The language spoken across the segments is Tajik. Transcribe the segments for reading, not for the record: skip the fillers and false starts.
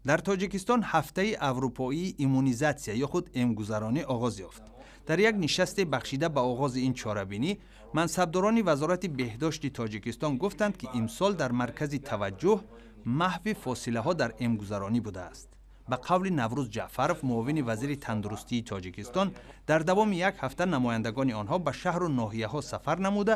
Дар Тоҷикистон ҳафтаи аврупоии иммунизатсия ё худ эмгузаронӣ оғоз ёфт. Дар як нишасте бахшида ба оғози ин чорабинӣ мансабдорони Вазорати беҳдошти Тоҷикистон гуфтанд, ки имсол дар маркази таваҷҷӯҳ маҳви фосилаҳо дар эмгузаронӣ будааст. Ба қавли Наврӯз Ҷаъфаров, муовини вазири тандурустии Тоҷикистон, дар давоми як ҳафта намояндагони онҳо ба шаҳру ноҳияҳо сафар намуда,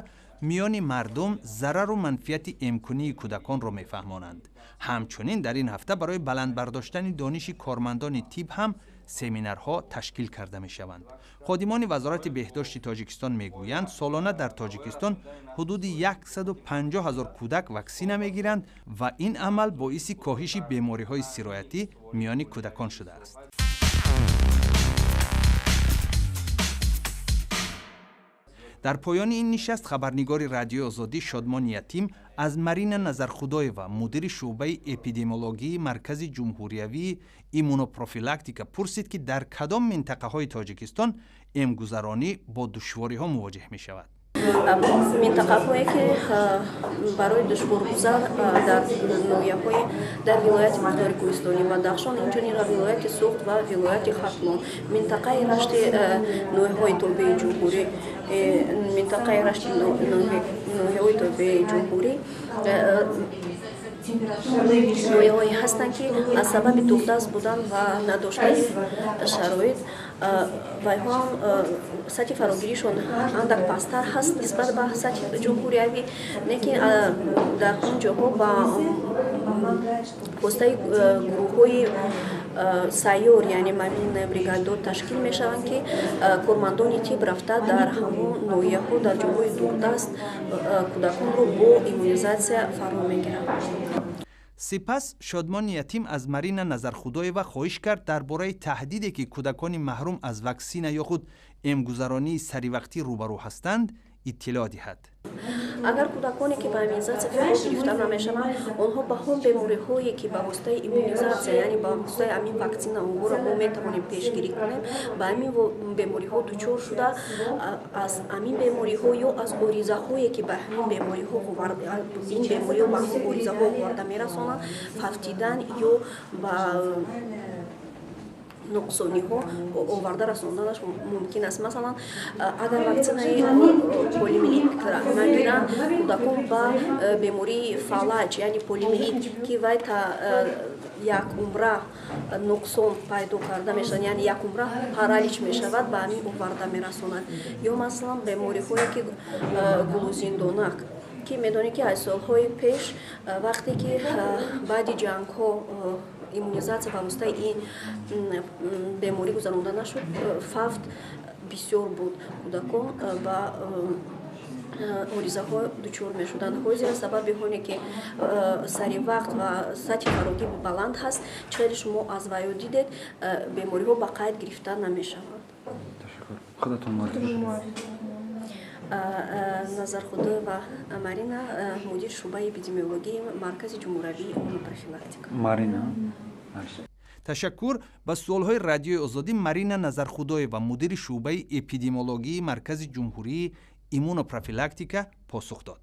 миёни мардум зарару манфиати эмкунии кӯдаконро мефаҳмонанд. Ҳамчунин дар ин ҳафта барои баланд бардоштани дониши кормандони тиб ҳам семинарҳо ташкил карда мешаванд. Ходимони Вазорати беҳдошти Тоҷикистон мегӯянд, солона дар Тоҷикистон ҳудуди 150 ҳазор кӯдак ваксина мегиранд ва ин амал боиси коҳиши бемориҳои сироятӣ миёни кӯдакон шудааст. Дар поёни ин нишаст хабарнигори Радиои Озодӣ Шодмони Ятим аз Марина Назархудоева, мудири шӯъбаи эпидемиологии Маркази ҷумҳуриявии иммунопрофилактика, пурсид, ки дар кадом минтақаҳои Тоҷикистон эмгузаронӣ бо душвориҳо мувоҷеҳ мешавад. Минтақаҳое, ки барои душворгузар, дар ноҳияҳои дар вилояти Мухтори Кӯҳистони Бадахшон, инчунин вилояти Суғд ва вилояти Хатлон, минтақаи Рашти, ноҳияҳои тобеи ҷумҳурӣ, минтақаи Рашти, ноҳияҳои тобеи ҷумҳурӣ, ноҳияҳое ҳастанд, ки аз сабаби дурдаст будан ва надоштани шароит вайҳо ҳам сатҳи фарогиришон андак пасттар ҳаст нисбат ба сатҳи ҷумҳуриявӣ. Лекин дар он ҷоҳо ба воситаи гурӯҳҳои сайёр, яъне мобильная бригадо ташкил мешаванд, ки кормандони тиб рафта дар ҳамон ноҳияҳо, дар ҷойҳои дурдаст кӯдаконро бо иммунизатсия фаро мегиранд. Сипас Шодмони Ятим аз Марина Назархудоева хоҳиш кард, дар бораи таҳдиде, ки кӯдакони маҳрум аз ваксина ё худ эмгузаронии саривақтӣ рӯбарӯ ҳастанд, иттилоъ диҳад. Агар кӯдаконе, ки ба иммунизатсия фаро гирифта намешаванд, онҳо ба ҳон бемориҳое, ки ба воситаи иммунизатсия, яъне ба воситаи ҳамин ваксина онҳоро мо метавонем пешгирӣ кунем, ба ҳамин бемориҳо дучор шуда, аз ҳамин бемориҳо ё аз оризаҳое, ки ба ҳамин бемориҳо, ин бемориҳо ба ҳамин оризаҳо оварда мерасонанд, фавтидан ё ба нуқсониҳо оварда расонданаш мумкин аст. Масалан, агар ваксинаи полиомиелит нагиранд, кӯдакон ба бемории фалаҷ, яъне полиомиелит, ки вай та як умра нуқсон пайдо карда мешавад, яъне як умра паралич мешавад, ба ҳамин оварда мерасонад. Ё масалан, бемориҳое, ки гулӯзиндонак, ки медонед, ки аз солҳои пеш, вақте ки баъди ҷангҳо иммунизатсия ба воситаи ин беморӣ гузаронда нашуд, фавт бисёр буд, кӯдакон ба оризаҳо дучор мешуданд. Ҳозир сабаби оне, ки сари вақт ва сатҳи фарогӣ баланд ҳаст, чӣ шумо аз ваё дидед, бемориҳо ба қайд гирифта намешаванд. Худатон? Назархудоева Марина, мудири шӯъбаи эпидемиологии Маркази ҷумҳуриявии иммунопрофилактика. Марина. Ташаккур. Ба суолҳои Радиои Озодӣ Марина Назархудоева, мудири шӯъбаи эпидемиологии Маркази ҷумҳурии иммунопрофилактика, посух дод.